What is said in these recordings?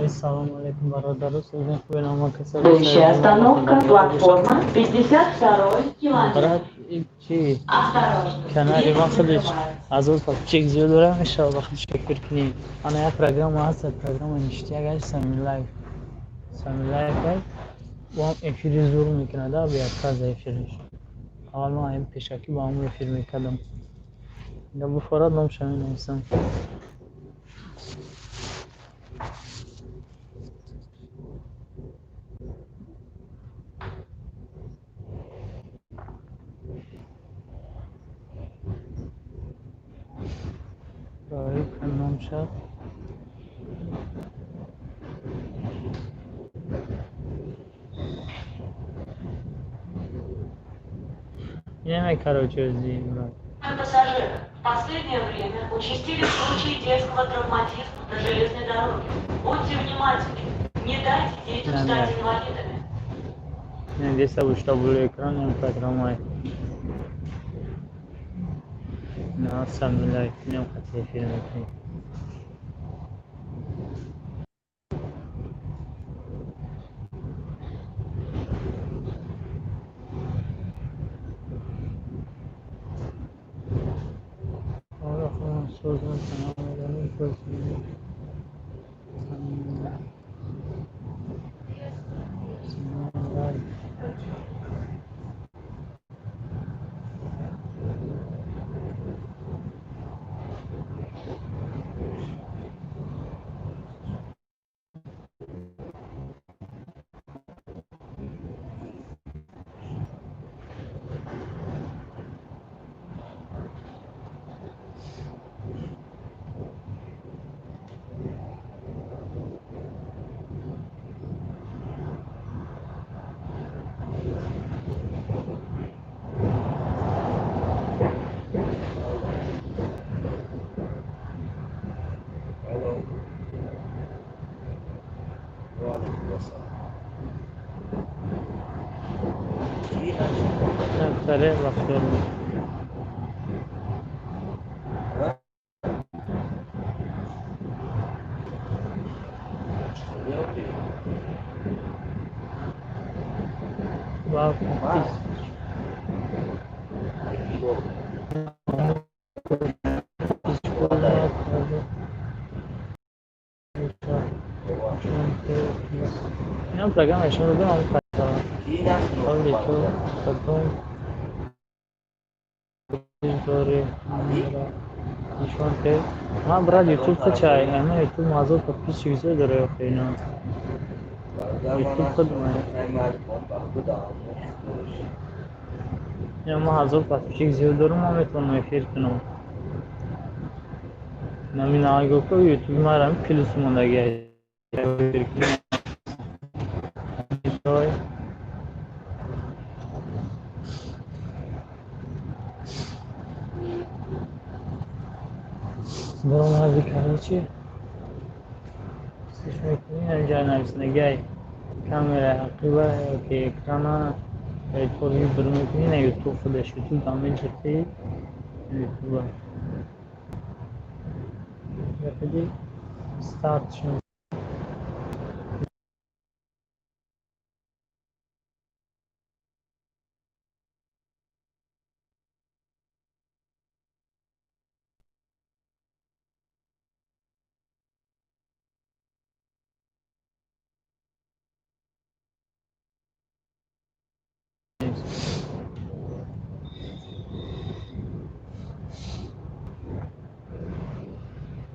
Салом алейкум, бародару. Следующая остановка, платформа 52 километр. Брат, чи Осторожно, канали двери ма худаш закрываются. Азоз подписчик зиёд дора, мешава ба худаш фикр кунӣ. Ана як программа ҳаст, программа ништяк аст, Сами Лайф. Сами Лайф аст. Ӯ ҳам эфири зур мекунад, беотказа эфириш. Аввал ман ҳам пешакӣ ба ҳамон эфир мекардам. Ига буфорад, номша менависам. Номша. Инаме, короче, ози, брат. Пассажиры, в последнее время участились случаи детского травматизма на железной дороге. Будьте внимательны, не дайте детям Да, стать да. инвалидами. Не, здесь обычно был экран, программа. На самом деле, не хотел фильм. Алло. Ва алейкум ассалом. Ки ҳаст? Таре вақтор. А? Ёки? Ва Ман? Ки Одай. Ова. Инам программа шумо додам, ҳамон Ки ҳаст Ҳоли ту бародар? кадом дори Али? нишон те. Ман, брат, Кадом ютуб хачай, тарафдори? ама ютуб мазо подписчик зиёд дора охи ино. Бародар, ман Ютуб худ ман. ҳастам мардум ба худо мухтош. Ина ман 1000 подписчик зиёд дорам, ман метавонам эфир кунам. Нами нагоҳ ку, ютуби марам плюс мондаги эфир кунам. Баромади, короче, сиш мекунӣ, ҳамҷа нависандагиай камера ҳақиба ёки экрана тори выбор мекунӣ, на ютуб худаш, ютуб дамеҷати ютуба. Яхиди старт шуд.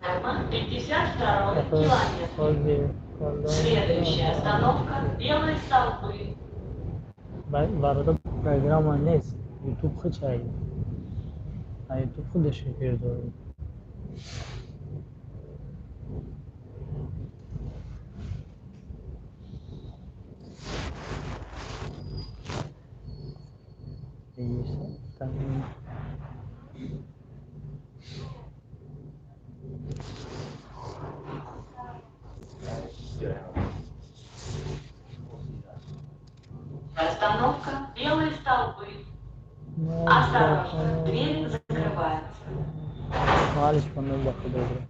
Платформа 52 километр. Следующая остановка Белые столбы. Бародар, программа нест, ютуб хачай. А ютуб худаш эфир дорад. Там Остановка Белые столбы. Осторожно, двери закрываются. Малиш панел ба худо, брат.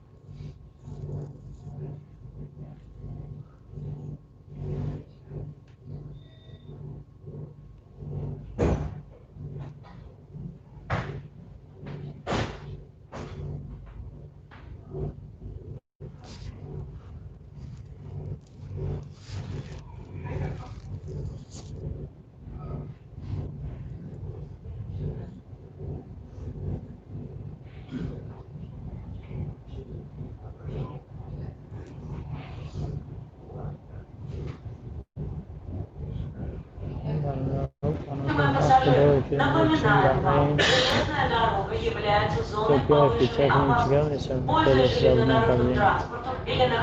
Уважаемые пассажиры, напоминаю вам, железная дорога является зоной повышенной опасности. Пользуясь железнодорожным транспортом или находясь